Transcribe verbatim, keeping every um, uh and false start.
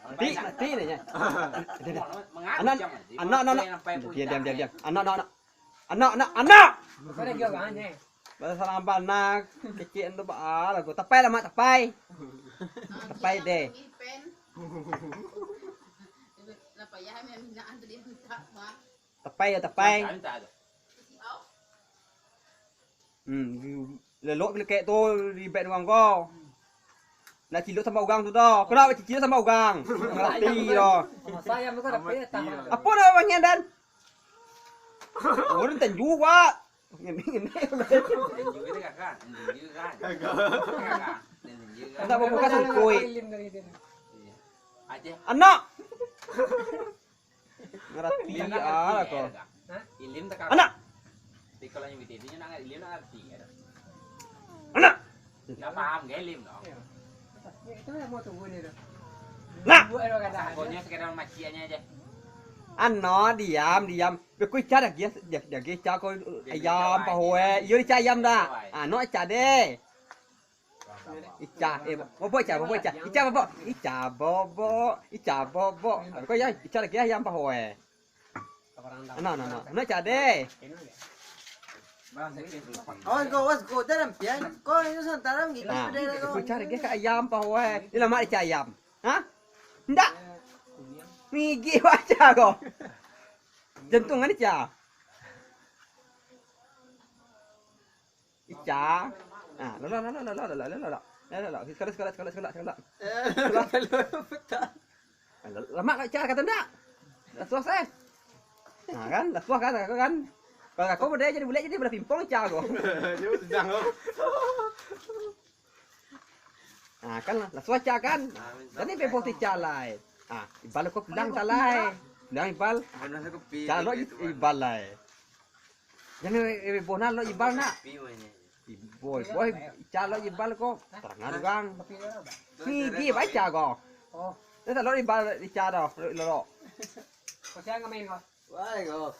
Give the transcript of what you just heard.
Mati, mati deh, nya. Anak, anak, anak, anak. Diam, diam, diam, diam. Anak, anak, anak. Anak, anak, anak. Kau lagi orang, nya. Bahasa salah apa, anak? Kecil tu, bah, lagu. Tapai lah, Mak, tapai. Tapai deh. Lah payah, minta tu dia minta, Mak. Tapai yo, tapai. Hmm, lelok lekek tu ribet urang ko. Nak cilok sama urang tu doh. Kau nak cilok sama urang. Ngarati doh. Masa ayam tu kan apa ya? Apo namo urang nyo, Dan? Urang tanju, Pak. Ngene, ngene. Tanju itu kakak, tanju kan. Kakak, tanju kan. Ndak babuka sungkui. Iya. Aceh. Anak. Ngarati ah lah ko. Ilim tak. Anak. Di kalau yang begitu nak ilim nak ngarati. Anak. Nak paham gak ilim dong. Itu yang mau tunggu ni tu. Nak. Pokoknya sekedar maciannya aja. Ano, diam, diam. Beko ica dah gias, dah, dah gias ica ko ayam pahoe. Iyo ica ayam dah. Ano ica deh. Ica, eh, bobo ica, bobo ica. Ica bobo, ica bobo, ica bobo. Ko ya, ica lagi ayam pahoe. Ano, ano, ano. Ano ica deh. Awas go, awas go, dalam pian. Ko ini santaran gigi. Nah, ica lagi ka ayam pahoe. Ini lamak ica ayam. Hah? Ndak. Ngigi baca ko. Jantung kan ica. Ica. Nah, lolo, lolo, lolo, lolo, lolo, lolo. Lolo, lolo. Sekolah, sekolah, sekolah, sekolah, sekolah. Lolo, lolo, betul. Lamak kau ica kato ndak? Lah suah, eh. Nah, kan? Lah suah kan, kan? Kalau aku model jadi bulek jadi bola pingpong ica ko. Yo, sedang ko. Nah, kan lah, lah suah ica kan? Jadi bebos ica lai. Ah, ibal ko pulang ica lai. Pulang ibal. Ica lo ibal lai. Jadi bebos nak lo ibal nak. Ibal, boy, ica lo ibal ko. Terang urang. Ni di baca ko. Oh. Dah lo ibal ica dah, lo. Kau siang main ko? Wah, ko.